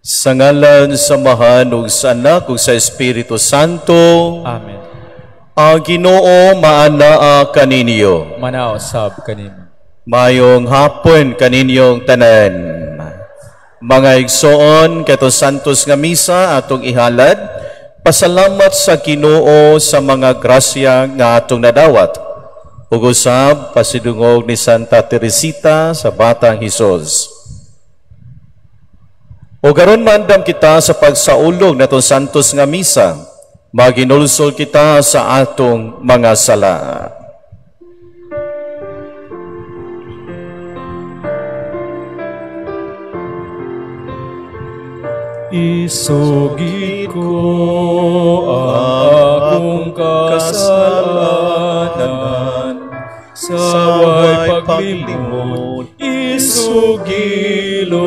Sa ngalan sa Amahan ug sa Anak ug sa Espiritu Santo. Amen. Ang Ginoo maanaa kaninyo. Manao sab kanimo. Mayong hapon kaninyong tanan. Mga igsoon, kato santos nga misa atong ihalad, pasalamat sa Ginoo sa mga grasya nga atong nadawat. Ug usab pasidungog ni Santa Teresita sa Batang Hesus. O garon maandam kita sa pagsaulog natong santos nga misa, maginulsol kita sa atong mga sala. Isugid ko ang akong kasalanan sa way paglimot, isugilon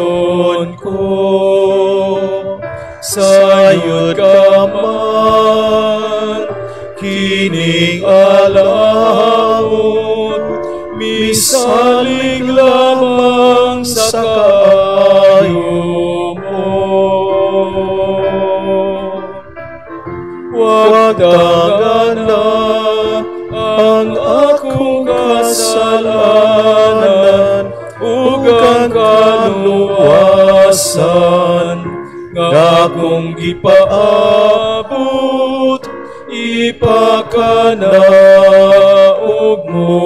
ko. Sayod ka man, kining alamot, misalig lamang sa kaayo mo. Wag tagana ang akong kasalanan ug ang kaluwasan nga akong gipaabot, ipakanaog mo.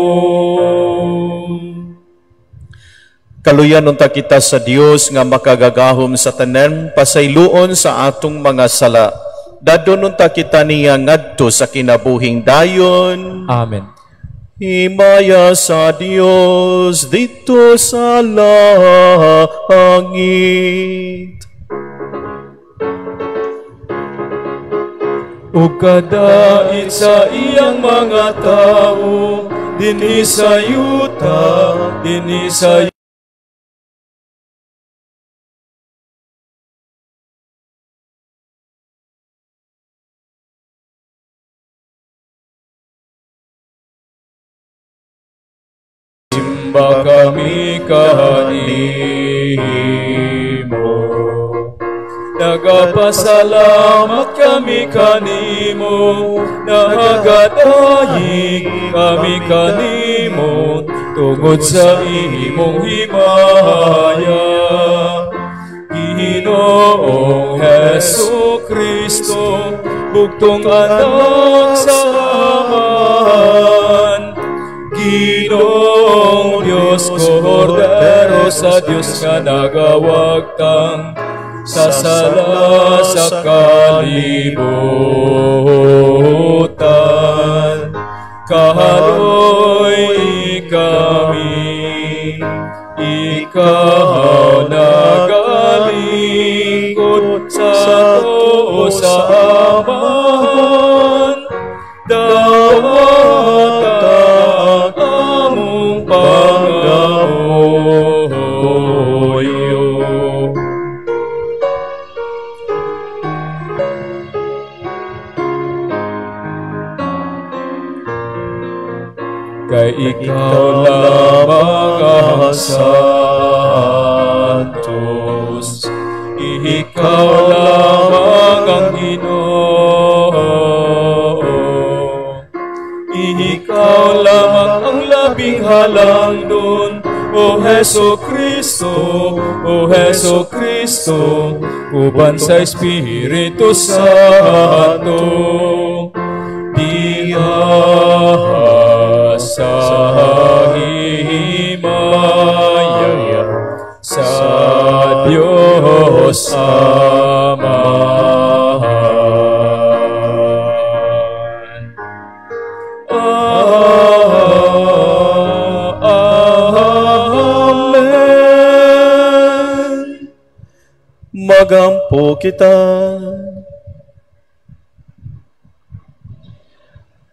Kaluyan unta kita sa Dios nga makagagahom sa tanan, pasayloon sa atong mga sala. Dadon unta kita niya ngadto sa kinabuhing dayon. Amen. Himaya sa Dios dito sa langit. Ug kadait sa iyang mga tawo dinhi sa yuta, dinhi sa simba kami kanimo. Nagapasalamat kami kanimo, nagagadayig kami kanimo, tungod sa imong himaya. Ginoong Hesu Kristo, bugtong anak sa Amahan, Ginoong Diyos, Kordero sa Diyos nga nagawagtang sa sala sa kalibutan. Kahaloy kami, ikaw nagalingkod sa tuo sa Amahan, dawata ang among pangamuyo. Kay ikaw lamang ang santos, ikaw lamang ang Ginoo, ikaw lamang ang labing halangdon, O Hesu Kristo, O Hesu Kristo, uban sa Espiritu Santo. Diha sa himaya sa Diyos Amahan. Amen. Magampo kita.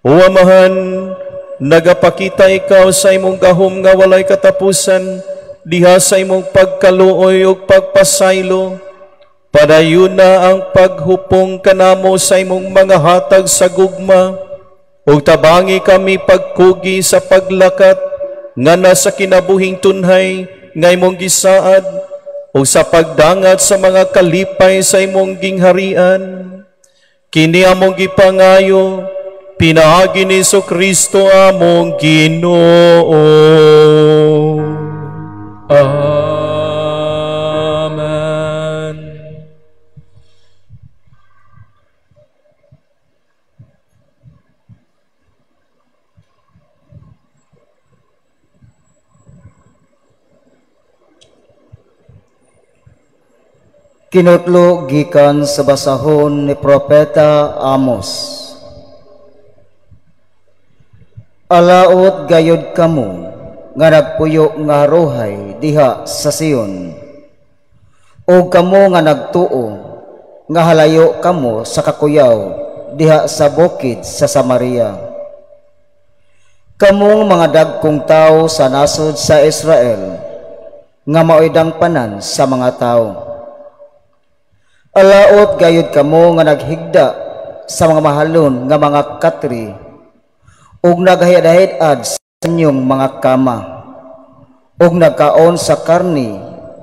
O Amahan, nagapakita ikaw sa imong gahom nga walay katapusan, diha sa imong pagkaluoy ug pagpasaylo. Padayon na ang paghupong kanamo sa imong mga hatag sa gugma, ug tabangi kami pagkugi sa paglakat nga nasa kinabuhing tunhay nga imong gisaad ug sa pagdangat sa mga kalipay sa imong gingharian. Kini among gipangayo pinaagi ni Kristo among Ginoo. Amen. Kinutlo gikan sa basahon ni Propeta Amos. Alaot gayod kamo nga nagpuyo nga haruhay diha sa Sion, ug kamo nga nagtuo nga halayo kamo sa kakuyaw diha sa bukid sa Samaria. Kamong mga dagkong tawo sa nasod sa Israel nga maoy dangpanan sa mga tawo. Alaot gayud kamo nga naghigda sa mga mahalon nga mga katri ug naghahid-ad sa inyong mga kama ug nagkaon sa karni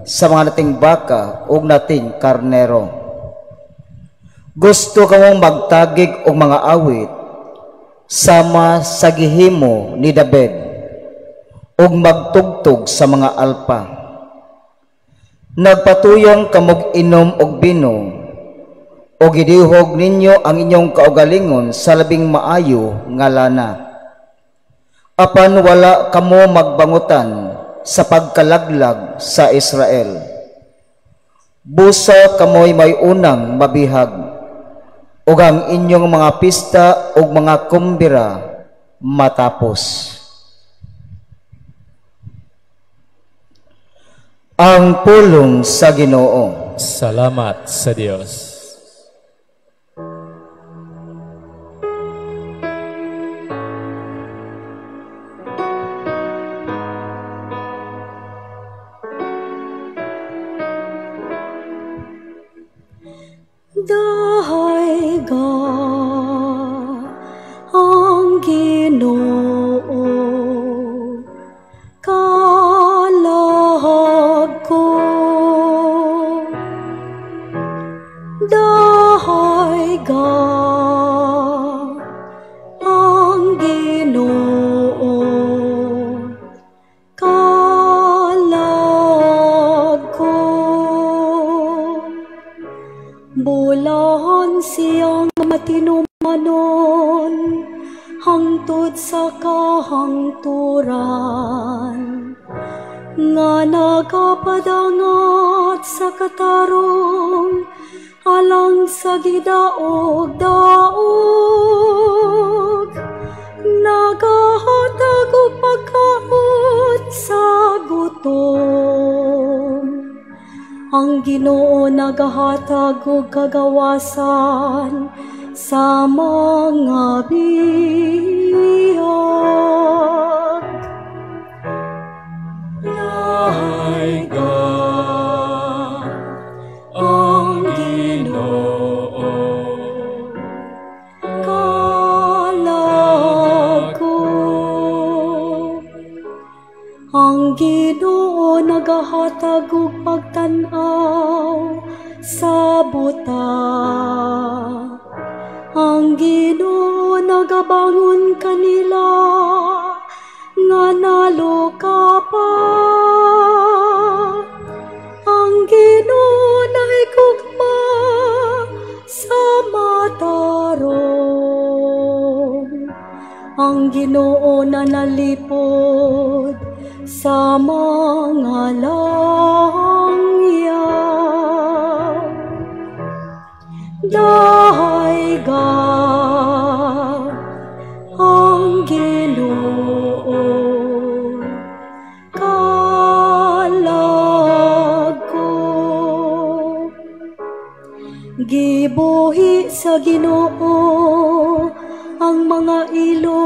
sa mga nating baka ug nating karnero. Gusto kamong magtagig og mga awit sama sa gihimo ni David ug magtugtog sa mga alpa. Nagpatuyong kamog inom og bino ug gidihog ninyo ang inyong kaugalingon sa labing maayo nga lana. Apan wala kamo magbangutan sa pagkalaglag sa Israel. Busa kamoy may unang mabihag ug ang inyong mga pista ug mga kumbira matapos. Ang pulong sa Ginoo. Salamat sa Dios. Dahayga ang Ginoo, kalahag ko. Dahayga ang Ginoo, kalahag ko. Bulahan siyang matinumanon hangtod sa kahangturan, nga nagapadangat sa katarong alang sa gidaog-daog, nagahatag og pagkaon sa gutom. Ang Ginoo nagahatag og kagawasan sa mga bihag. Dahayga ang Ginoo, kalag ko. Ang Ginoo nagahatag og pagtan-aw sa buta. Ang Ginoo nagabangon kanila nga naloka pa. Ang Ginoo nahigugma sa matarong. Ang Ginoo nanalipod sa mga langyaw. Dahayga ang Ginoo, kalag ko. Gibuhi sa Ginoo ang mga ilo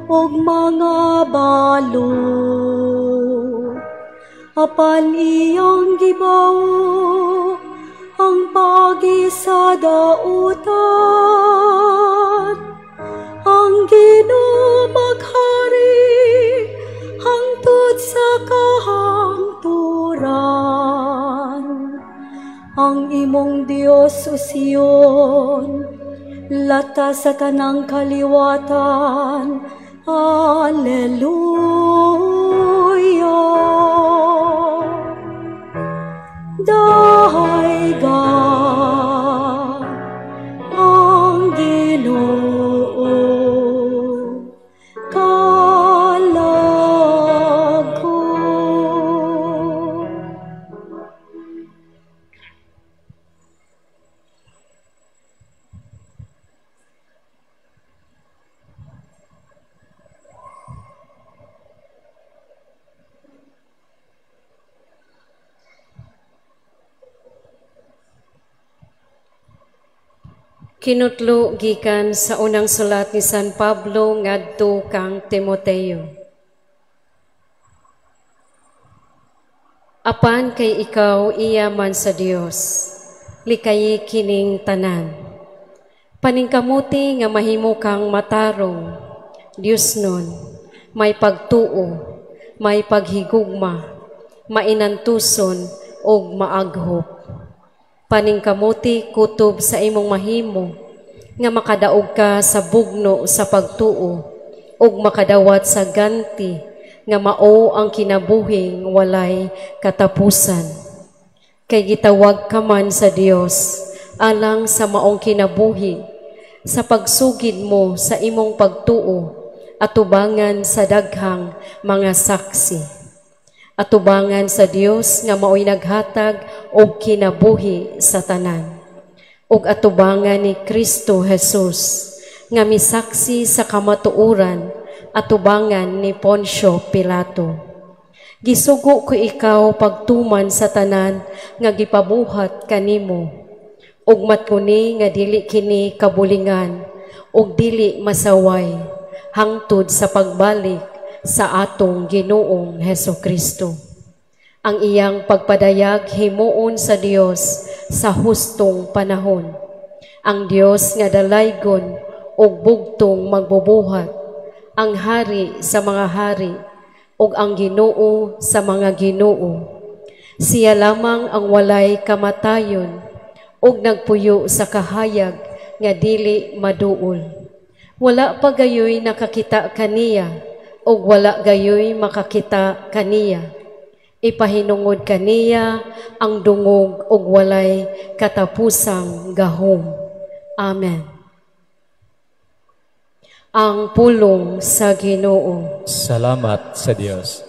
ug mga balo, apan iyang gibawo ang pagi sa dautan. Ang Ginoo maghari hangtod sa kahangturan. Ang imong Dios, o Sion, lata sa tanang kaliwatan. Alleluia. Dayga ang Ginoo, kalag ko. Kinutlo gikan sa unang sulat ni San Pablo ngadto kang Timoteo. Apan kay ikaw iya man sa Dios, likayi kining tanan. Paningkamuti nga mahimo kang matarong, Dios nun, may pagtuo, may paghigugma, mainantuson ug maaghop. Paningkamuti kutob sa imong mahimo, nga makadaog ka sa bugno sa pagtuo, ug makadawat sa ganti, nga mao ang kinabuhing walay katapusan. Kay gitawag ka man sa Dios alang sa maong kinabuhi, sa pagsugid mo sa imong pagtuo, atubangan sa daghang mga saksi. Atubangan sa Dios nga maoy naghatag og kinabuhi sa tanan. Ug atubangan ni Kristo Jesus nga misaksi sa kamatuoran, atubangan ni Poncio Pilato. Gisugo ko ikaw pagtuman sa tanan nga gipabuhat kanimo. Ug matkuni nga dili kini kabulingan ug dili masaway hangtod sa pagbalik sa atong Ginoong Hesukristo. Ang iyang pagpadayag himuon sa Dios sa hustong panahon. Ang Dios nga dalaygon ug bugtong magbubuhat, ang hari sa mga hari ug ang Ginoo sa mga ginoo. Siya lamang ang walay kamatayon ug nagpuyo sa kahayag nga dili maduol. Wala pa gayoy nakakita kaniya ug wala gayoy makakita kaniya. Ipahinungod kaniya ang dungog ug walay katapusang gahom. Amen. Ang pulong sa Ginoo. Salamat sa Dios.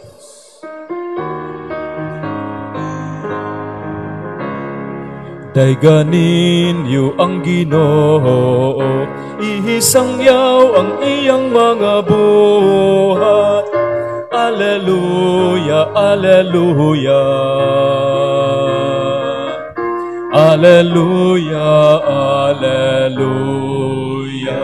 Dayga ninyo ang Ginoo, ihisangyaw ang iyang mga buhat. Alleluia, alleluia. Alleluia, alleluia.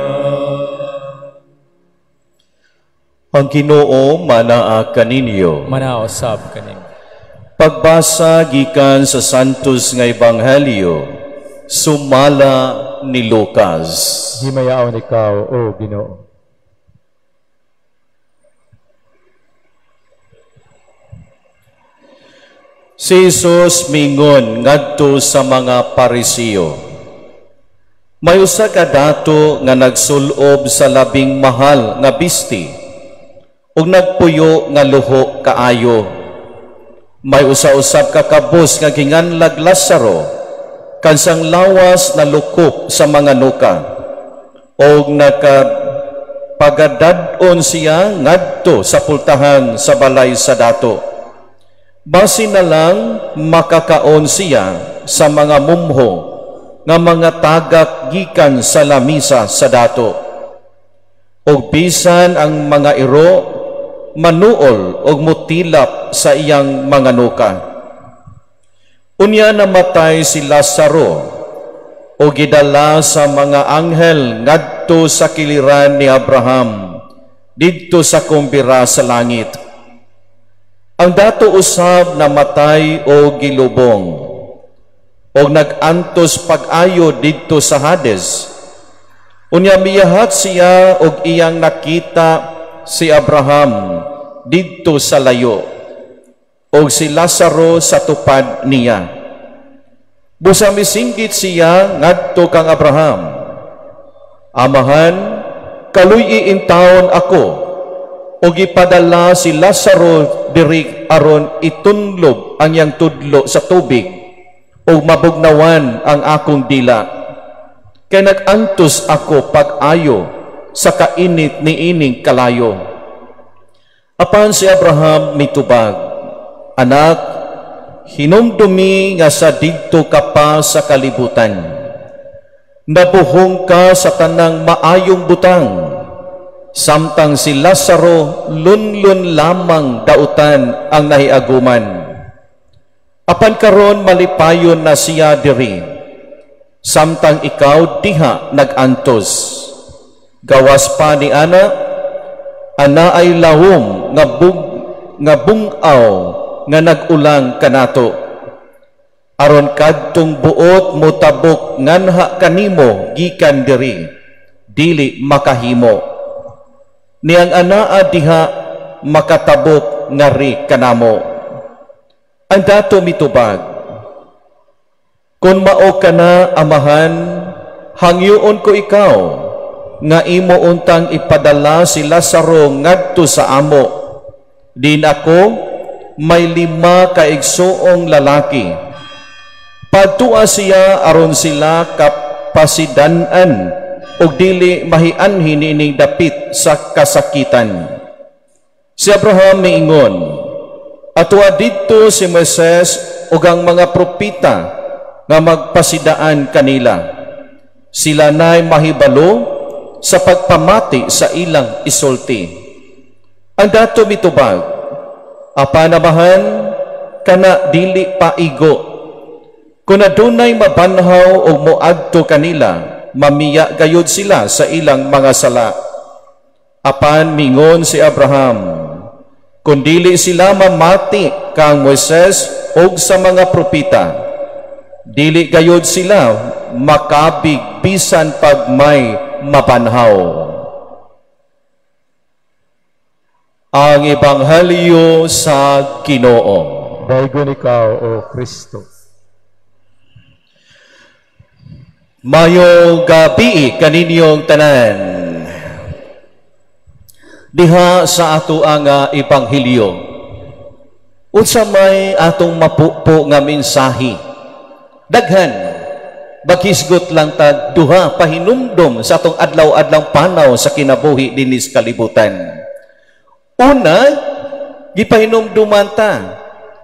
Ang Ginoo manaa kaninyo. Manaa usab kaninyo. Pagbasa gikan sa Santos nga Ebanghelyo sumala ni Lucas. Himayaon ikaw, o Ginoo. Si Jesus mingon ngadto sa mga Parisiyo. May usa ka dato nga nagsulob sa labing mahal nga bisti ug nagpuyo nga luho kaayo. May usa-usab ka kabus nga ginganlag Lazaro, kansang lawas na lukop sa mga nuka, og nakapagadad-on siya ngadto sa pultahan sa balay sa dato. Basin na lang makakaon siya sa mga mumho nga mga tagak gikan sa lamisa sa dato. Og bisan ang mga iro manuol og mutilap sa iyang mga nuka. Unya namatay si Lazaro o gidala sa mga anghel ngadto sa kiliran ni Abraham didto sa kumbira sa langit. Ang dato usab namatay o gilubong og nag-antos pag-ayo didto sa Hades. Unya miyahat siya og iyang nakita si Abraham didto sa layo og si Lazaro sa tupad niya. Busa misinggit siya ngadto kang Abraham, "Amahan, kaluy-i intawon ako ug ipadala si Lazaro diri aron itunlob ang iyang tudlo sa tubig ug mabugnawan ang akong dila. Kay nag-antos ako pag-ayo sa kainit niining kalayo." Apan si Abraham mitubag, "Anak, hinumdumi nga sa didto ka pa sa kalibutan, nabuhong ka sa tanang maayong butang, samtang si Lazaro lunlun lamang dautan ang nahiaguman. Apan karon malipayon na siya diri, samtang ikaw diha nag-antos. Gawas pa ni ana, ana ay lawom nga bungaw nga nag-ulang kanato. Aron kadtong buot motabok nganha kanimo gikan diri, dili makahimo. Niyang anaa diha makatabok ngari kanamo." Ang dato mitubag, "Kung mao ka na, amahan, hangyoon ko ikaw nga imo untang ipadala si Lazaro ngadto sa amo. Din ako may 5 ka igsuong lalaki. Padtua siya aron sila kapasidan-an ug dili mahianhin niining dapit sa kasakitan." Si Abraham miingon, "Atua didto si Moises ug ang mga propeta nga magpasidaan kanila. Sila na'y mahibalo sa pagpamati sa ilang isulti." Ang dato mitubag, "Apan amahan, kana dili paigo. Kung adunay mabanhaw o moadto kanila, mamiya gayud sila sa ilang mga sala." Apan mingon si Abraham, "Kung dili sila mamati kang Moises og sa mga propeta, dili gayud sila makabig bisan pag may mabanhaw." Ang Ebanghelyo sa Ginoo. Daygon ikaw, O Kristo. Mayong gabi kaninyong tanan. Diha sa ato ang ebanghelyo, unsa may atong mapupo nga mensahe? Daghan, baghisgot lang ta duha pahinumdom sa atong adlaw-adlaw panaw sa kinabuhi dinhi sa kalibutan. Una, gipahinumduman ta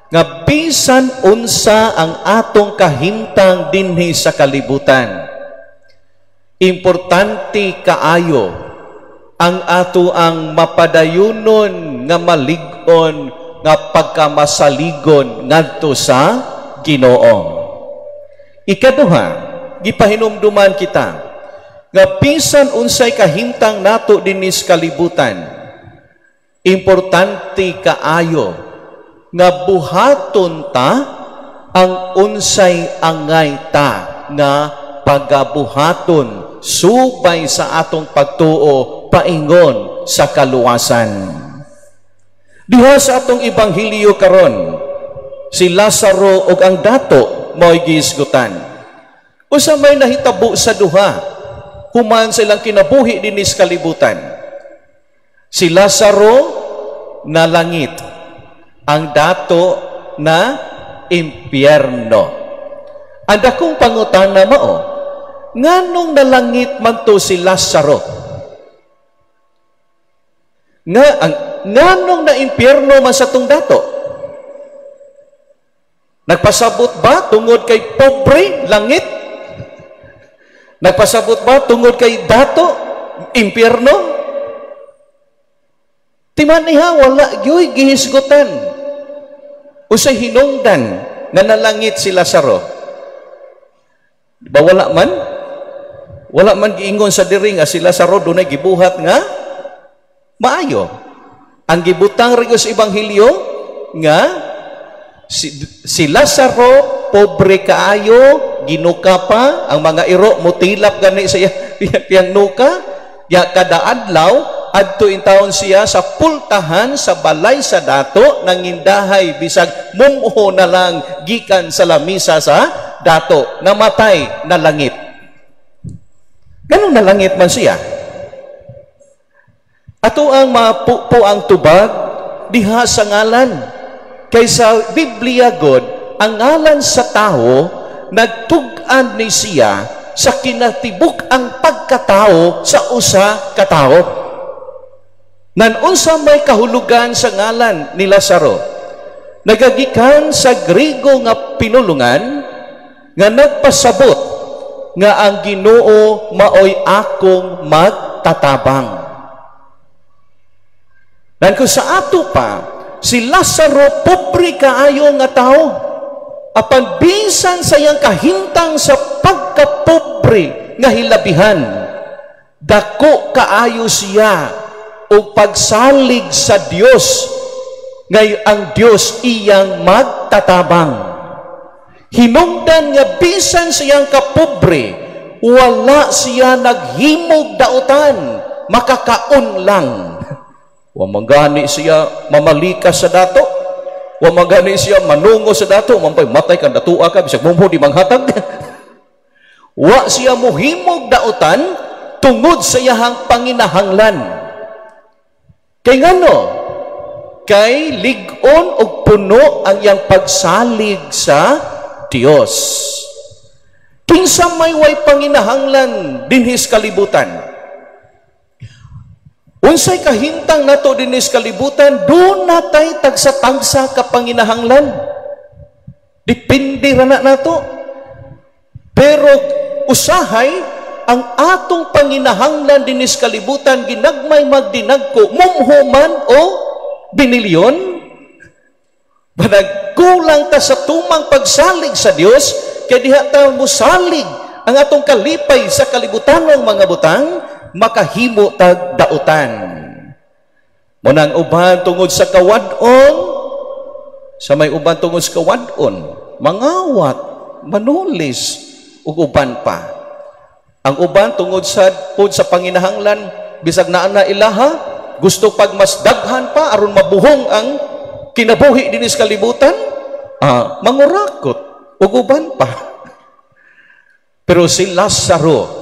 nga bisan unsa ang atong kahimtang dinhi sa kalibutan, importante kaayo ang ato ang mapadayunon nga malig-on nga pagkamasaligon ngadto sa Ginoo. Ikaduha, gipahinumduman kita nga bisan unsay kahimtang nato dinhi sa kalibutan, importante kaayo nga buhaton ta ang unsay angay ta nga pagabuhaton subay sa atong pagtuo paingon sa kaluwasan. Diha sa atong ebanghelyo karon, si Lazaro ug ang dato mao'y gihisgutan. Usa may nahitabo sa duha human sa ilang kinabuhi dinhi sa kalibutan. Si Lazaro na langit, ang dato na impyerno. Ang dakong pangutana mao, nganong nalangit man to si Lazaro? Nganong na impyerno man sa tong dato? Nagpasabot ba tungod kay pobre langit? Nagpasabot ba tungod kay dato impyerno? Timaniha, wala gyuy gihisgutan. Usay hinungdan nga nalangit si Lazaro. Ba wala man? Wala man giingon sa diri nga si Lazaro dunay gibuhat nga maayo. Ang gibutang rin sa ebanghelyo nga si Lazaro pobre kaayo, ginuka pa ang mga iro mutilap gani sa iyang nuka, ya kada adlaw adto intawon siya sa pultahan sa balay sa dato nangindahay bisag mumho na lang gikan sa lamisa sa dato, namatay, nalangit. Ganong nalangit man siya? Ato ang mapupo ang tubag diha sa ngalan. Kay sa Biblia god, ang ngalan sa tao nagtug-an ni siya sa kinatibuk ang pagkatao sa usa ka tawo. Nan unsa may kahulugan sa ngalan ni Lazaro? Nagagikan sa Griego nga pinulungan nga nagpasabot nga ang Ginoo maoy akong magtatabang. Dan kung sa ato pa, si Lazaro pobre kaayo nga tao. Apan bisan sa iyang kahimtang sa pagkapobre nga hilabihan, dako kaayo siya og pagsalig sa Dios, ngay ang Dios iyang magtatabang. Hinungdan nga bisan siyang kapobre, wala siya naghimog dautan, makakaon lang. Wa man gani siya mamalikas sa dato, wa man gani siya manungo sa dato, mampay matay kang datua ka, bisag mumho di manghatag. Wa siya muhimog dautan tungod sa iyahang panginahanglan. Kay ngano? Kay lig-on og puno ang iyang pagsalig sa Dios. Kinsa may way panginahanglan dinhi sa kalibutan? Unsay kahimtang nato dinhi sa kalibutan, duna tay tagsa-tagsa ka panginahanglan. Depende ra na nato. Pero usahay ang atong panginahanglan dinhi sa kalibutan ginagmay magdinagko, mumho man o binilyon. Kulang ta sa tumang pagsalig sa Dios, kay diha ta mosalig ang atong kalipay sa kalibutanong mga butang, makahimo tag dautan. Munang uban tungod sa kawad-on, sa may uban tungod sa kawad-on, mangawat, manulis, ug uban pa. Ang uban tungod sa pud sa panginahanglan, bisag naa na ilaha, gusto pag mas daghan pa aron mabuhong ang kinabuhi dinhi sa kalibutan, mangurakot ug uban pa. Pero si Lazaro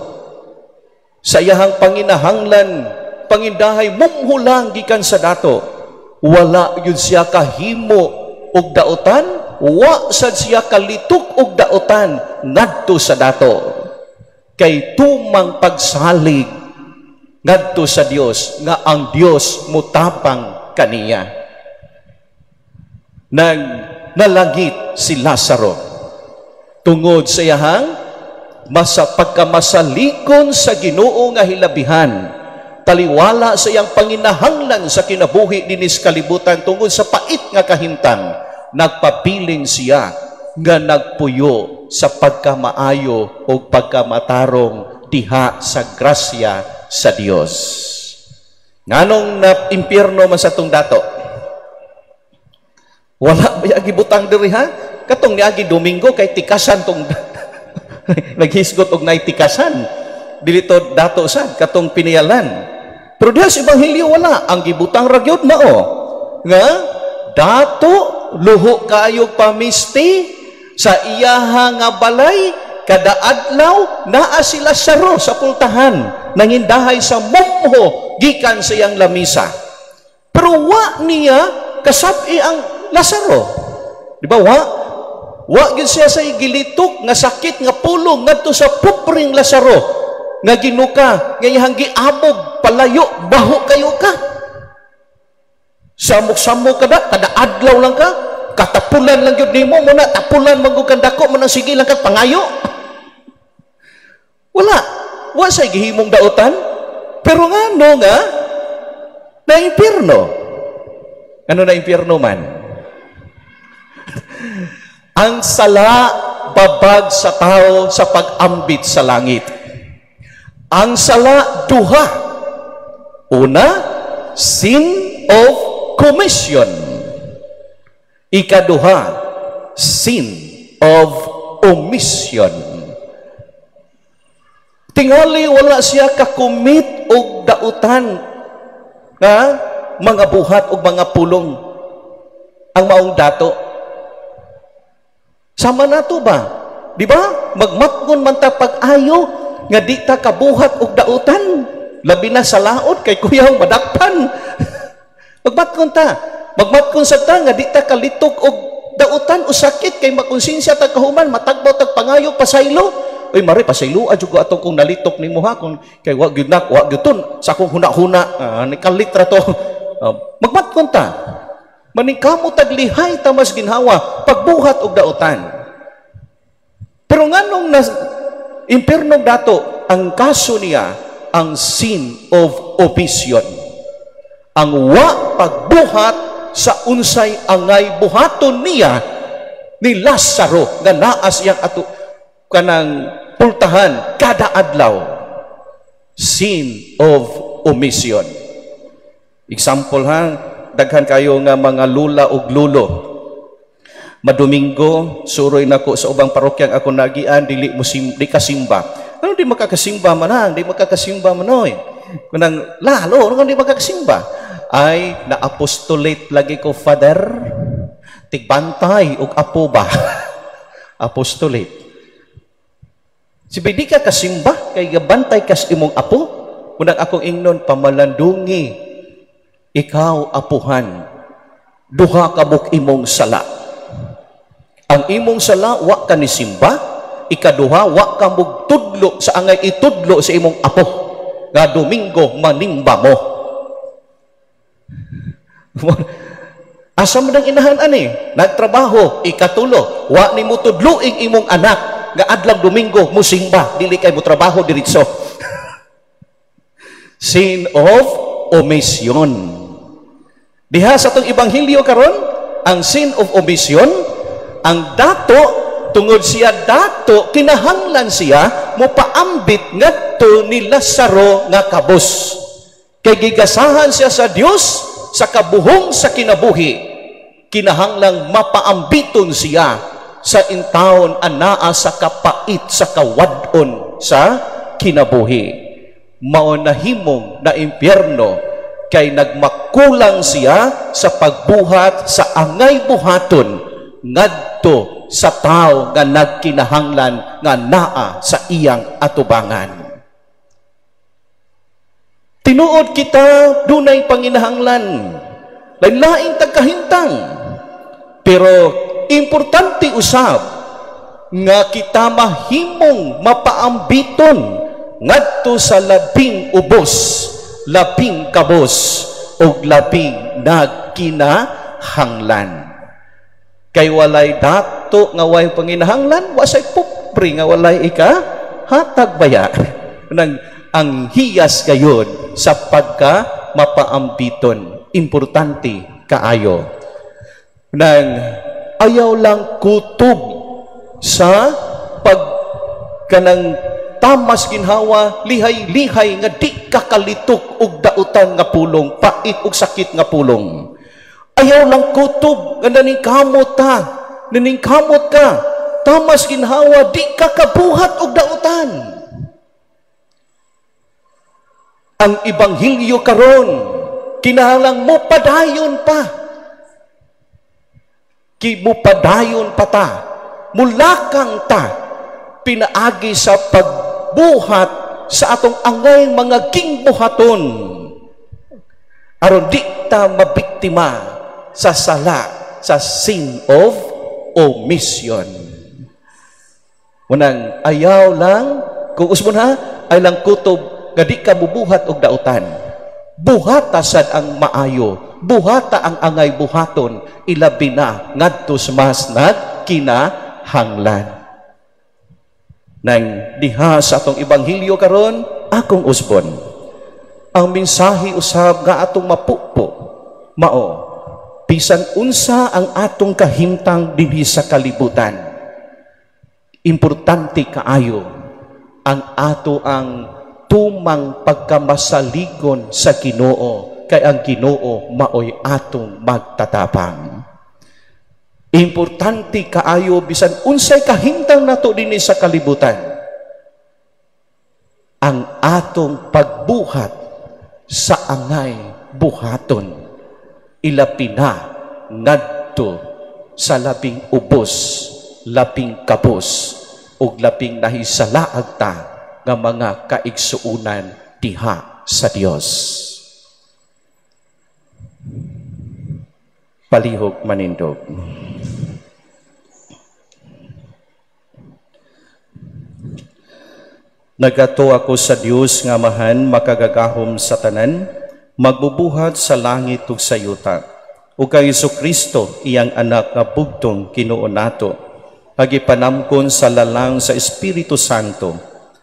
sa iyahang panginahanglan, pangindahay mumhulang gikan sa dato, wala yun siya kahimo og dautan, wa sad siya kalitok og dautan ngadto sa dato. Kay tumang pagsalig ngadto sa Dios nga ang Dios mutapang kaniya. Nang nalangit si Lazaro tungod sa iyahang masa pagkamasalikon sa Ginoo nga hilabihan, taliwala sa iyang panginahanglan sa kinabuhi dinhi sa kalibutan tungod sa pait nga kahimtang, nagpabilin siya nga nagpuyo sa pagkamaayo o pagkamatarong diha sa grasya sa Dios. Nganong na impyerno man sa tong dato? Wala ba gibutang diri ha? Katong niagi Domingo kay tikasan tong naghisgot og nay tikasan. Dili to dato sad katong piniyalan. Pero diha sa ebanghelyo wala, ang gibutang ra gyud mao nga dato luho kaayo pamisti sa iyaha nga balay kada adlaw naa si Lazaro sa pultahan nangindahay sa mumho gikan sa iyang lamisa. Pero wa niya kasab-i ang Lazaro. Di ba wa? Wa gyud siya sa gilitok nga sakit nga pulong ngadto sa pobreng Lazaro nga ginuka nga iyang giabog palayo, baho kayo ka. Samok-samok ka da, kada adlaw lang ka, katapulan lang gyud nimo muna, tapulan man gud kang dako man ang sige lang ka pangayo. Wala, wa say gihimong dautan. Pero ngano nga na impierno? Ano na impierno man? Ang sala babag sa tao sa pag-ambit sa langit. Ang sala duha. Una, sin of commission. Ikaduha, sin of omission. Tingali wala siya kakumit og dautan nga mga buhat og mga pulong ang maong dato. Sama nato ba? Di ba? Magmatngon man ta pag-ayo nga di ta kabuhat og dautan. Labi na sa laot kay kuyaw madakpan. Magmatngon ta. Magmatngon sa ta nga di ta kalitok og dautan o sakit kay makonsensya ta kahuman, matagbaw tag pangayo pasaylo. Uy mare, pasaylo jud ko atong kung nalitok nimo ha, kung kay wa gyud nak, wa gyud ton sa akong huna-huna, ni kalit ra to. Magmatngon ta. Maningkamot tag lihay ta mas ginhawa pagbuhat og dautan. Pero nganong na impierno dato ang kaso niya, ang sin of omission. Ang wa pagbuhat sa unsay angay buhaton niya ni Lazaro nga naa siyang ato kanang pultahan kada adlaw. Sin of omission. Example ha, daghan kayo nga mga lula ug lulo. Madomingo, suroy nako sa ubang parokyang ako nagian, dili mo di kasimba. Ano di makakasimba man? Di makakasimba man oy. Kunang lalo, ano di makakasimba? Ay, na-apostolate lagi ko, Father. Tigbantay og apo ba? Apostolate. Si di ka kasimba, kay gabantay kas imong apo. Kunang akong ingnon, pamalandungi, ikaw apuhan, duha ka buk imong sala. Ang imong sala, wa ka ni simba. Ikaduha, wa ka mugtudlo sa angay itudlo sa imong apo. Nga Domingo, manimba mo. Asa man ang inahan ani? Nagtrabaho, ikatulo, wa ni mo tudloing imong anak nga adlaw Domingo musimba, dili kay mo trabaho diretso. Sin of omission. Diha sa atong ebanghelyo karon, ang sin of omission, ang dato tungod siya dato kinahanglan siya mopaambit ngadto ni Lazaro nga kabos. Kay gigasahan siya sa Dios sa kabuhong sa kinabuhi, kinahanglang mapaambiton siya sa intawon anaa sa kapait sa kawadon sa kinabuhi. Mao nahimong na impyerno kay nagmakulang siya sa pagbuhat sa angay buhaton ngadto sa tao nga nagkinahanglan nga naa sa iyang atubangan. Tinuod kita dunay panginahanglan, lain-laing tagkahintang, pero importante usab nga kita mahimong mapaambiton ngadto sa labing ubos, labing kabos ug labing nagkinahanglan. Kay walay dato nga way panginahanglan, wa say pobre nga walay ika hatag baya. Nang ang hiyas gayon sa pagka mapaambiton, importante kaayo. Nang ayaw lang kutob sa pag kanang tamas ginhawa, lihay-lihay nga di kakalitok og dautan nga pulong, pait og sakit nga pulong. Ayaw lang kutob nga naningkamot ta, naningkamot ka, tamas ginhawa, di ka kabuhat og dautan. Ang ebanghelyo karon kinahanglan mo padayon pa. Ki mo padayon pa ta, mulakang ta, pinaagi sa pagbuhat sa atong angay mga gingbuhaton aron di ta mabiktima sa sala, sa sin of omission. Munang ayaw lang kung usbon ha, ay lang kutob nga di ka mubuhat og dautan. Buhata sad ang maayo, buhata ang angay buhaton, ilabi na ngadto sa mas nagkinahanglan. Nang diha sa atong ebanghelyo karon, akong usbon, ang mensahe usab nga atong mapupo mao bisan unsa ang atong kahimtang dinhi sa kalibutan, importante kaayo ang ato ang tumang pagkamasaligon sa Ginoo, kay ang Ginoo maoy atong magtatapang. Importante kaayo bisan unsay kahimtang nato dinhi sa kalibutan, ang atong pagbuhat sa angay buhaton, ilabi na ngadto sa labing ubos, labing kabos, ug labing nahisalaag ta nga mga kaigsuonan diha sa Dios. Palihog manindog. Nagato ako sa Dios nga Amahan makagagahom sa tanan, magbubuhat sa langit ug sa yuta, ug kay Hesukristo iyang anak nga bugtong Ginoo nato, pagipanamkon sa lalang sa Espiritu Santo,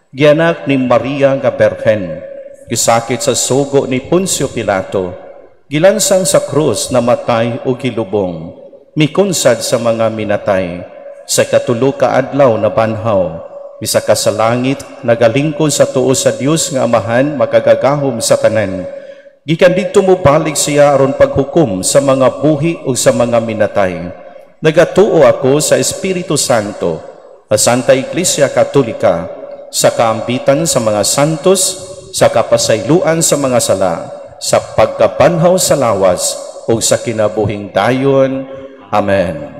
gianak ni Maria nga Berhen, gisakit sa sugo ni Poncio Pilato, gilansang sa krus, namatay o gilubong, mikunsad sa mga minatay, sa katulo ka adlaw na banhaw, bisag ka sa langit, nagalingkod sa tuo sa Dios nga Amahan makagagahom sa tanan. Gikan didto mobalik siya aron paghukom sa mga buhi ug sa mga minatay. Nagatuo ako sa Espiritu Santo, sa Santa Iglesia Katolika, sa kaambitan sa mga santos, sa kapasayloan sa mga sala, sa pagkabanhaw sa lawas ug sa kinabuhing dayon. Amen.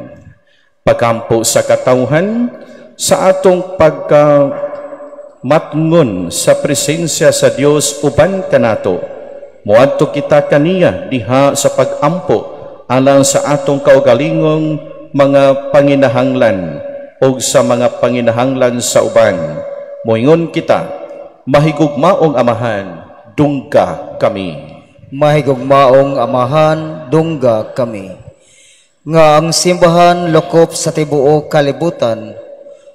Pagampo sa katawhan, sa atong pagkamatngon sa presensya sa Dios uban kanato, moadto kita kaniya diha sa pagampo alang sa atong kaugalingong mga panginahanglan ug sa mga panginahanglan sa uban. Moingon kita, mahigugmaong Amahan, dungga kami. Mahigugmaong Amahan, dungga kami. Nga ang simbahan lokop sa tibuok kalibutan,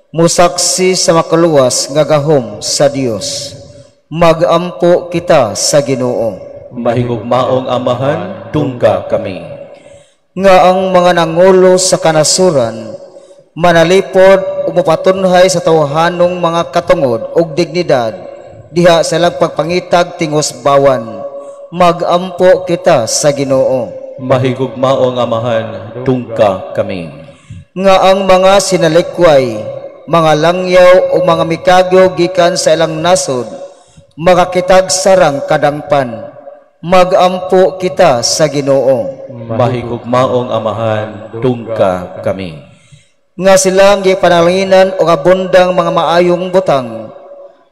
musaksi sa makaluwas nga gahom sa Dios. Magampo kita sa Ginoo. Mahigugmaong Amahan, dungga kami. Nga ang mga nangulo sa kanasuran manalipod ug mopatunhay sa tawhanong mga katungod ug dignidad diha sa ilang pagpangitag tingos bawan. Magampo kita sa Ginoo. Mahigugmaong Amahan, dungga kami. Nga ang mga sinalikway, mga langyaw o mga mikagyo gikan sa ilang nasod, makakitag sarang kadangpan. Magampo kita sa Ginoo. Mahigugmaong Amahan, dungga kami. Nga silang gipanalanginan og abundang mga maayong butang,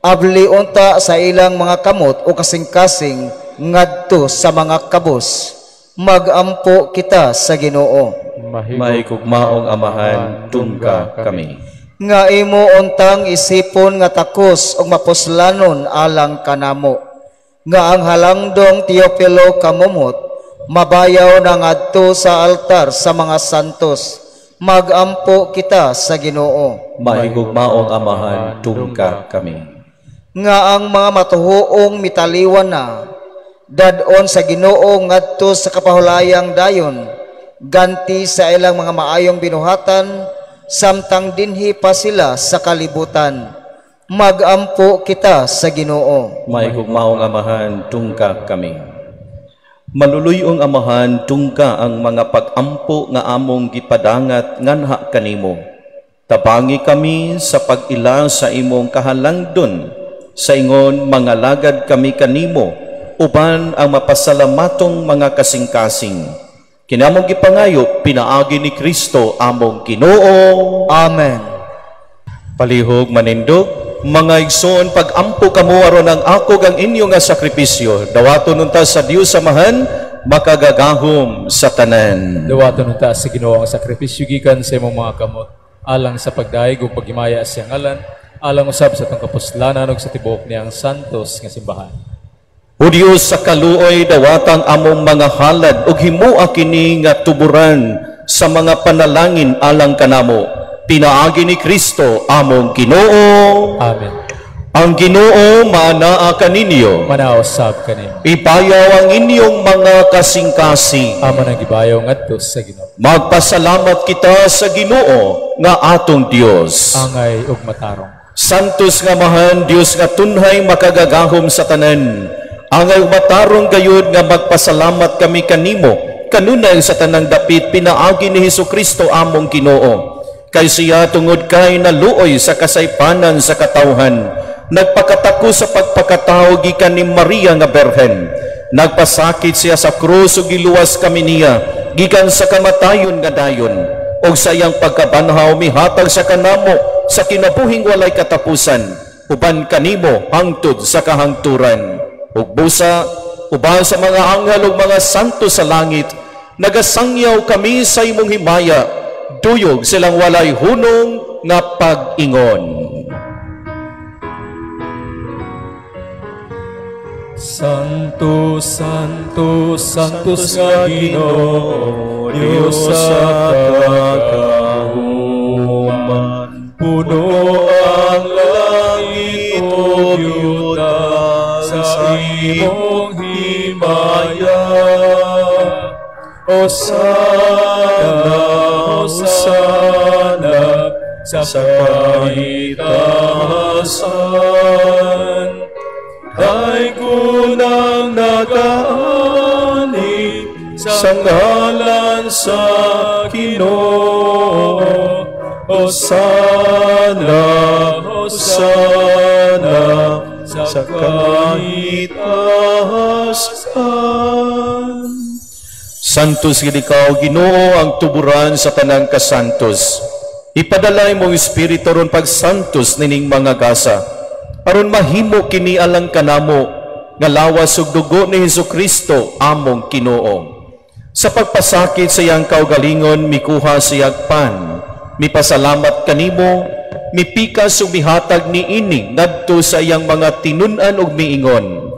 abli unta sa ilang mga kamot o kasing-kasing ngadto sa mga kabos. Magampo kita sa Ginoo. Mahigugmaong Amahan, dungga kami. Nga imo untang isipon nga takos og mapuslanon alang kanamo. Nga ang halangdong Teofilo kamumot mabayaw na ngadto sa altar sa mga santos. Magampo kita sa Ginoo. Mahigugmaong Amahan, dungga kami. Nga ang mga matuhuong mitaliwan na dad-on sa Ginoo ngadto sa kapahulayang dayon, ganti sa ilang mga maayong binuhatan, samtang dinhi pa sila sa kalibutan. Magampo kita sa Ginoo. Mahigugmaong Amahan, dungga kami. Maluluyong Amahan, dungga ang mga pag-ampo nga among gipadangat nganha kanimo. Tabangi kami sa pag-ila sa imong kahalangdon, sa ingon mangalagad kami kanimo, uban ang mapasalamatong mga kasing-kasing. Kinamong gipangayo, pinaagi ni Kristo among Ginoo. Amen. Palihog manindog, mga igsoon, pag-ampo kamo aron ang akog ang inyo nga sakripisyo. Dawaton unta sa Dios Amahan, makagagahom sa tanan. Dawaton unta sa Ginoo ang sakripisyo gikan sa imong mga kamot, alang sa pagdayeg ug paghimaya sa iyang ngalan, alang usab sa atong kapuslanan ug sa tibuok niyang santos nga simbahan. O Dios sa kaluoy, dawatang among mga halad ug himoa kini nga tuburan sa mga panalangin alang kanamo. Pinaagi ni Kristo among Ginoo. Amen. Ang Ginoo maanaa kaninyo. Manao sab kanimo. Ibayaw ang inyong mga kasing-kasing. Amo nang gibayaw ngadto sa Ginoo. Magpasalamat kita sa Ginoo nga atong Dios. Angay ug matarong. Santos nga Amahan, Dios nga tunhay makagagahom sa tanan. Angay ug matarong gayud nga magpasalamat kami kanimo kanunay sa tanang dapit pinaagi ni Hesukristo among Ginoo. Kay siya tungod kay naluoy sa kasaypanan sa katawhan, nagpakatako sa pagpakatao gikan ni Maria nga Berhen. Nagpasakit siya sa krus ug giluwas kami niya gikan sa kamatayon nga dayon. Og sa iyang pagkabanhaw mihatag sa kanamo sa kinabuhing walay katapusan, uban kanimo hangtod sa kahangturan. Ug busa, uban sa mga anghel ug mga santo sa langit, nagasangyaw kami sa imong himaya, duyog silang walay hunong nga pag-ingon. Santo, Santo, Santos nga Ginoo, Dios sa kagahuman. Puno ang langit ug yuta sa imong himaya. Hosana, Hosana, sa kahitasan. Ay kunang nagaani sa ngalan sa Ginoo. Hosana, Hosana, sa kahitasan. Santos gid ikaw, Ginoo, ang tuburan sa tanang kasantos. Ipadalay mong espiritu ron pagsantos nining mga gasa, aron mahimo kini alang kanamo nga lawas ug dugo ni Hesukristo among Ginoo. Sa pagpasakit sa iyang kaugalingon, mikuha siyag pan, mipasalamat kanimo, mipikas ug mihatag niini ngadto sa iyang mga tinun-an ug miingon,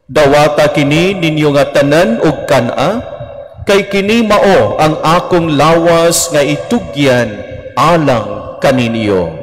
dawata kini ninyo nga tanan ug kan-a, kay kini mao ang akong lawas nga itugyan alang kaninyo.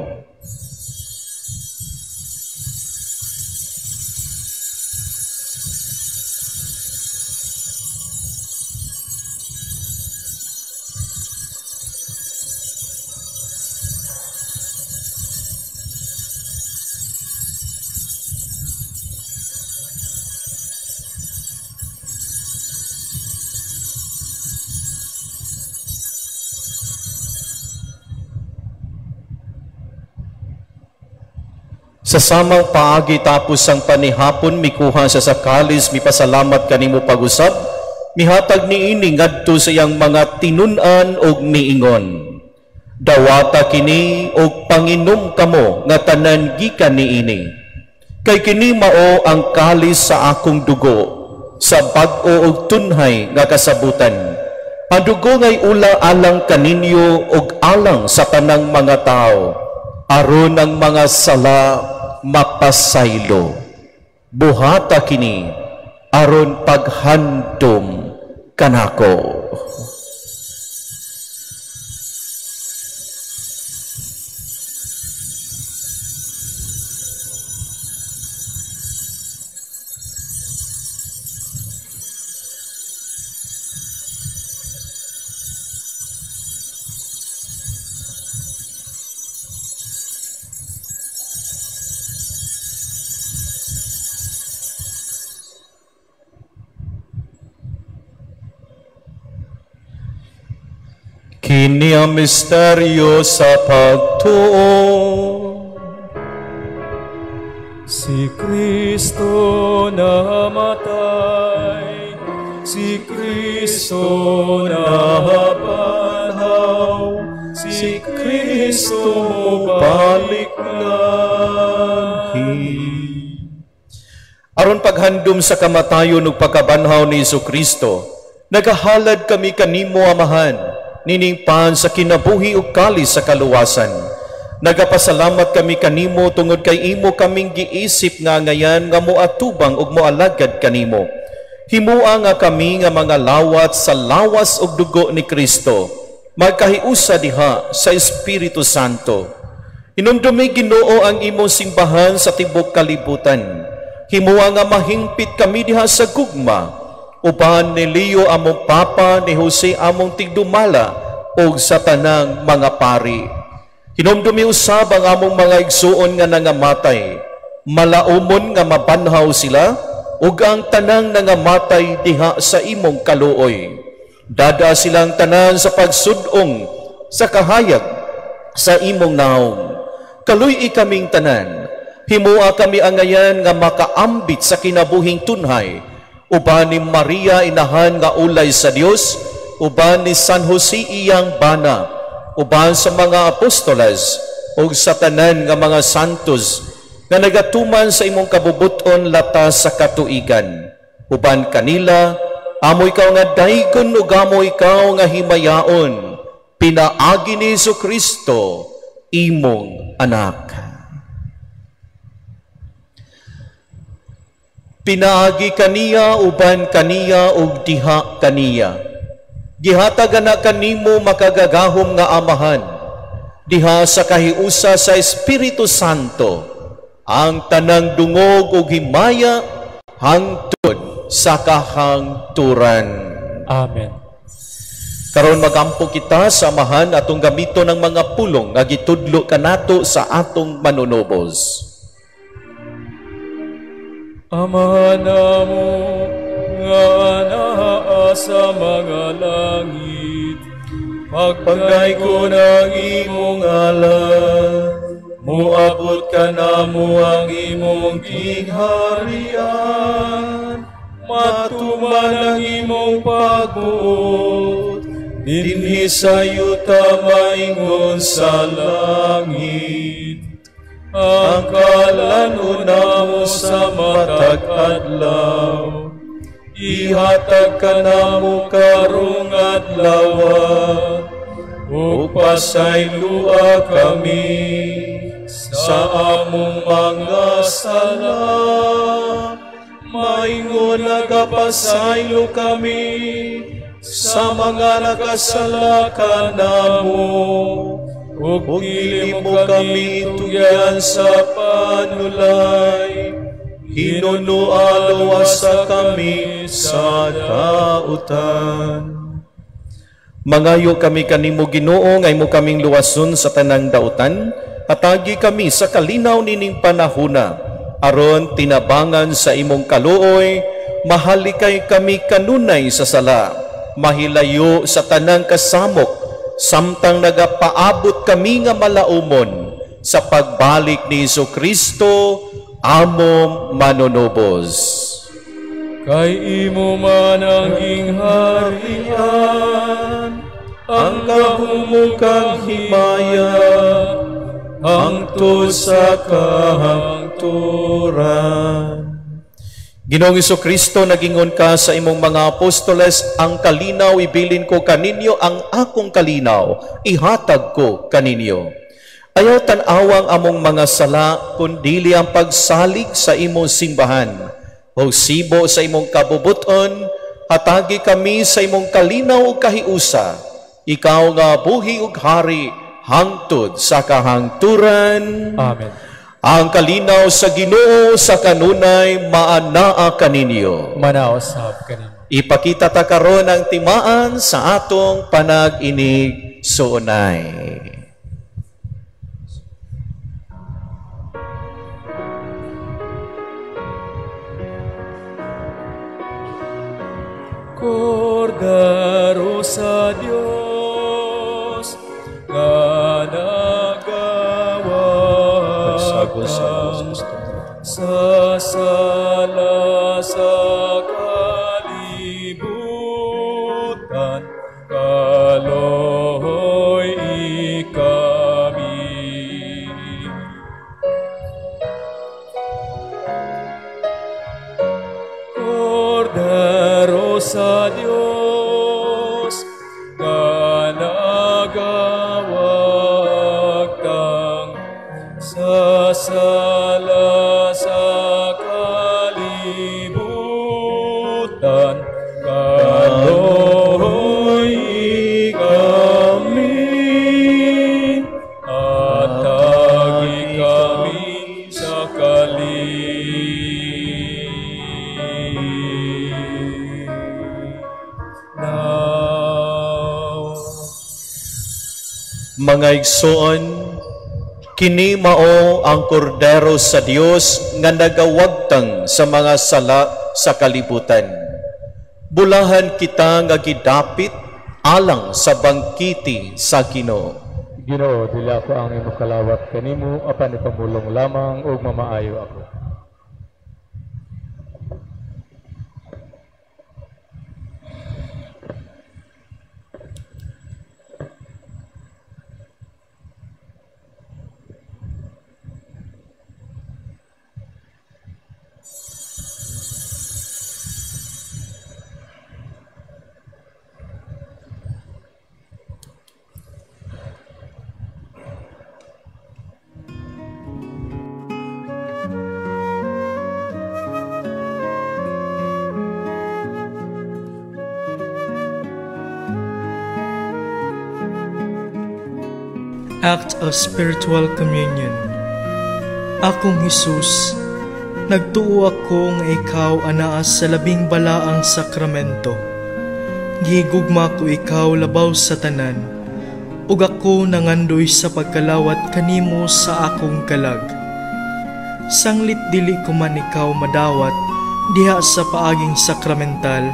Sa samang paagi tapos ang panihapon, mikuha siya sa kalis, mipasalamat kanimo pag-usab, mihatag niini ngadto sa iyang mga tinun-an og miingon, dawata kini og panginom kamo nga tanan gikan niini. Kay kini mao ang kalis sa akong dugo, sa bag-o og tunhay nga kasabutan. Ang dugo ngay ula alang kaninyo og alang sa tanang mga tao, aron ang mga sala mapasaylo. Buhata kini aron paghandom kanako. Kini ang misteryo sa pagtuo. Si Kristo namatay, si Kristo nabanhaw, si Kristo balik lahi. Aron paghandom sa kamatayon ug pagkabanhaw ni Jesucristo, nagahalad kami kanimo, Amahan, nining pan sa kinabuhi ug kalis sa kaluwasan. Nagapasalamat kami kanimo tungod kay imo kaming giisip nga ngayan nga moatubang ug moalagad kanimo. Himua nga kami nga mga lawat sa lawas ug dugo ni Kristo, magkahiusa diha sa Espiritu Santo. Hinumdumi, Ginoo, ang imong simbahan sa tibuok kalibutan. Himua nga mahingpit kami diha sa gugma, uban ni Leo among Papa, ni Jose among tigdumala, og sa tanang mga pari. Hinumdumi usab ang among mga igsuon nga nangamatay, malaumon nga mabanhaw sila, ug ang tanang nangamatay diha sa imong kaluoy. Dada silang tanan sa pagsudong sa kahayag sa imong naong. Kaluy-i kaming tanan, himua kami angayan nga makaambit sa kinabuhing tunhay, uban ni Maria inahan nga ulay sa Dios, uban ni San Jose iyang bana, uban sa mga apostoles, ug sa tanan nga mga santos nga nagatuman sa imong kabubuton latas sa katuigan. Uban kanila, amo ikaw nga daygon ug amo ikaw nga himayaon, pinaagi ni Jesucristo, imong anak. Pinaagi kaniya, uban kaniya, ug diha kaniya. Gihatag na kanimo makagagahom nga Amahan, diha sa kahiusa sa Espiritu Santo, ang tanang dungog ug himaya hangtod sa kahangturan. Amen. Karon magampo kita sa Amahan atong gamiton ang mga pulong nga gitudlo kanato sa atong manunubos. Amahan namo nga anaa sa mga langit, pagdaygon ang imong ngalan, muabot kanamo ang imong gingharian, matuman ang imong pagbuot, dinhi sa yuta maingon sa langit. Ang kalan-on namo sa matag adlaw, ihatag kanamo karong adlawa, ug pasaylua kami sa among mga sala, maingon nagapasaylo kami sa mga nakasala kanamo, ug dili mo kami tugyan sa panulay, hinunualuwasa kami sa dautan. Mangayo kami kanimo Ginoo, ngay mo kaming luwason sa tanang dautan, hatagi kami sa kalinaw nining panahuna, aron tinabangan sa imong kaluoy, mahalikay kami kanunay sa sala, mahilayo sa tanang kasamok, samtang nagapaabot kami nga malaumon sa pagbalik ni Jesucristo, among manunubos. Kay imo man ang gingharian, ang gahom kag himaya, hangtod sa kahangturan. Ginoong Jesucristo, nagingon ka sa imong mga apostoles, ang kalinaw ibilin ko kaninyo, ang akong kalinaw ihatag ko kaninyo. Ayaw tan-awang among mga sala, kundili ang pagsalig sa imong simbahan. O sibo sa imong kabubuton, hatagi kami sa imong kalinaw ug kahiusa. Ikaw nga buhi ug hari, hangtod sa kahangturan. Amen. Ang kalinaw sa Ginoo sa kanunay maanaa kaninyo. Manaosab kanimo. Ipakita ta karon ang timaan sa atong panag-inig suunay. Kordero sa Dios nga sa sala sa kalibutan, kaloy kami. Kordero sa Dios nga nagawagtang sa sala sa kalibutan, kaloy kami, atagi kami sa kalinaw. Mga igsoon, kini mao ang kordero sa Dios nga nagawagtang sa mga sala sa kalibutan. Bulahan kita nga gidapit alang sa bangkiti sa Ginoo. Ginoo, dili ako ang imong kalawat kanimo, apan ipamulong lamang ug mamaayo ako. Act of Spiritual Communion. Akong Hesus, nagtuo ako nga ikaw anaa sa labing balaang sakramento. Gihigugma ko ikaw labaw sa tanan, ug ako nangandoy sa pagkalawat kanimo sa akong kalag. Sanglit dili ko man ikaw madawat diha sa paaging sakramental,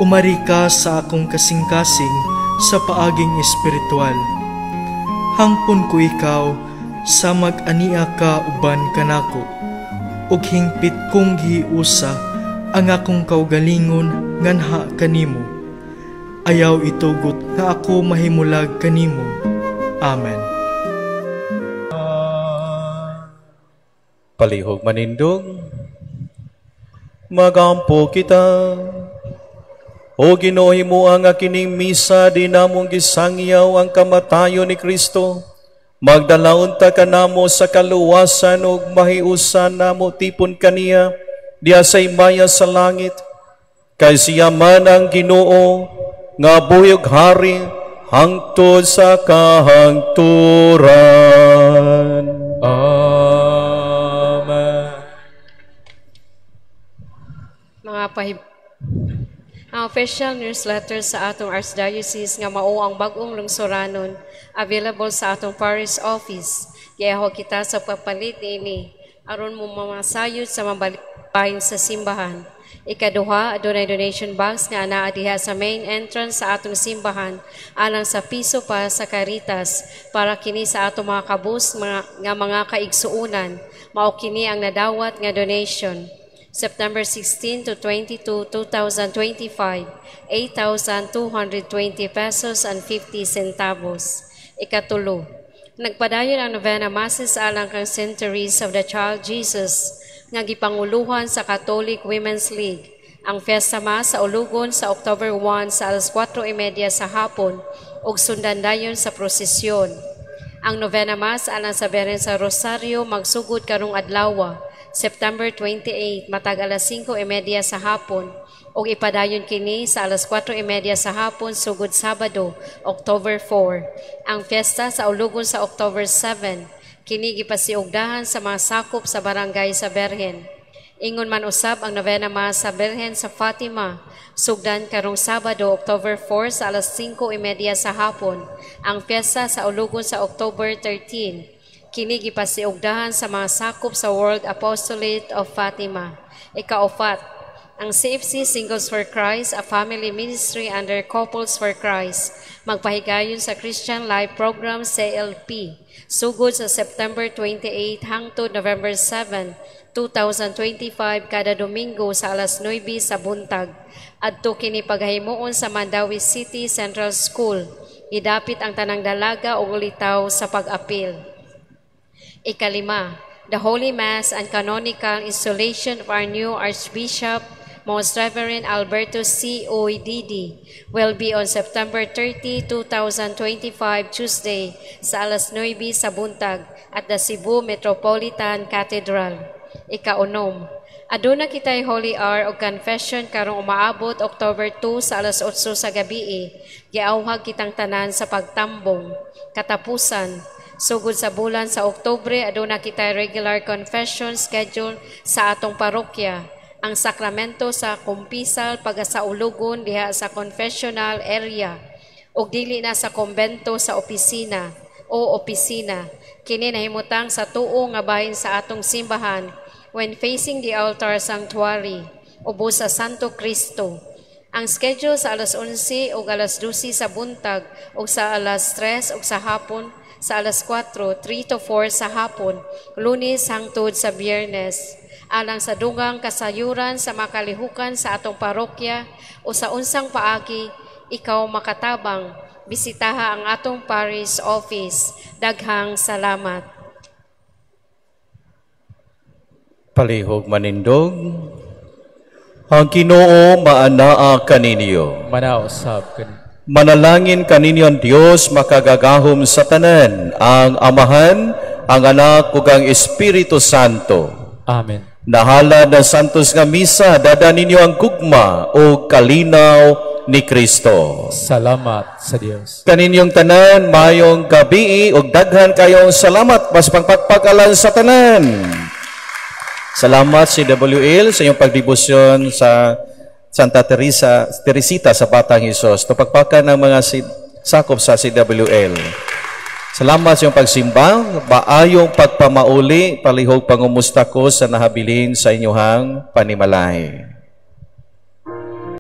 umari ka sa akong kasing-kasing sa paaging espiritual. Hangpon ko ikaw sa mag-ania ka uban kanako, ug hingpit kong gihiusa ang akong kaugalingon nganha kanimo. Ayaw itugot nga ako mahimulag kanimo. Amen. Palihog manindog, magampo kita. O Ginoo, himoa nga kining misa di namong gisangyaw ang kamatayon ni Kristo. Magdalaon ta kanamo sa kaluwasan ug mahiusan namo tipon kaniya diha sa himaya sa langit. Kay siya man ang Ginoo nga buhi ug hari hangtod sa kahangturan. Amen. Mga pahib Ang official newsletter sa atong Archdiocese nga mao ang Bag-ong Lungsuranon, available sa atong parish office. Giahog kita sa pagpalit niini aron mo mamasayod sa mabalhin sa simbahan. Ikaduha, adunay donation box nga anaa diha sa main entrance sa atong simbahan alang sa piso para sa Caritas, para kini sa atong mga kabus nga mga kaigsuonan. Mao kini ang nadawat nga donation. September 16 to 22, 2025, 8,220 pesos and 50 centavos. Ikatulo, nagpadayon ang novena masses alang kang Saint Teresa of the Child Jesus nga gipanguluhan sa Catholic Women's League. Ang fiesta mass sa Ulugon sa October 1 sa alas 4:30 sa hapon ug sundan dayon sa prosesyon. Ang novena mass alang sa Birhen sa Rosario magsugod karong adlaw, September 28, matag alas 5:30 sa hapon ug ipadayon kini sa alas 4:30 sa hapon sugod Sabado, October 4. Ang fiesta sa Ulugon sa October 7, kini gipasiugdahan sa mga sakop sa barangay sa Berhen. Ingon man usab ang novena mass sa Birhen sa Fatima, sugdan karong Sabado, October 4 sa alas 5:30 sa hapon. Ang fiesta sa Ulugon sa October 13, kini gipasiugdahan sa mga sakop sa World Apostolate of Fatima. Ikaupat, ang CFC Singles for Christ, a family ministry under Couples for Christ, magpahigayon sa Christian Life Program CLP, sugod sa September 28 hangtod November 7, 2025, kada Domingo sa alas 9 sa buntag. Adto kini paghahimuon sa Mandaue City Central School. Gidapit ang tanang dalaga ug ulitaw sa pag-apil. Ikalima, the Holy Mass and Canonical Installation of our new Archbishop, Most Reverend Alberto C. Uy D.D., will be on September 30, 2025, Tuesday, sa alas 9 sa buntag at the Cebu Metropolitan Cathedral. Ikaunom, aduna kitay Holy Hour o Confession karong umaabot October 2 sa alas 8 sa gabi. Giawhag kitang tanan sa pagtambong. Katapusan, sugod sa bulan sa Oktubre, aduna kitay regular confession schedule sa atong parokya. Ang sakramento sa kumpisal pagasaulugon diha sa confessional area ug dili na sa kombento sa opisina o opisina. Kini nahimutang sa tuo nga bahin sa atong simbahan when facing the altar sanctuary ubos sa Santo Cristo. Ang schedule sa alas 11 ug alas 12 sa buntag ug sa alas 3 ug sa hapon sa alas 4, 3 to 4 sa hapon, Lunes hangtod sa Biyernes. Alang sa dugang kasayuran sa makalihukan sa atong parokya o sa unsang paagi, ikaw makatabang, bisitaha ang atong parish office. Daghang salamat. Palihog manindog, ang Ginoo maanaa kaninyo. Manausab kaninyo. Manalangin kaninyo ang Dios makagagahom sa tanan, ang Amahan, ang Anak ug ang Espiritu Santo. Amen. Nahalad ang santos nga misa, dada ninyo ang gugma o kalinaw ni Kristo. Salamat sa Dios. Kaninyong tanan, mayong gabii ug daghan kayong salamat, mas pangpagpakalan sa tanan. Salamat CWL sa inyong pagdebosyon sa Santa Teresa, Teresita sa Batang Hesus. Tupagpakan ng mga sakop sa CWL. Salamat sa iyong pagsimba, maayong pagpamauli, palihog pangumusta ko sa nahabilin sa inyong panimalay.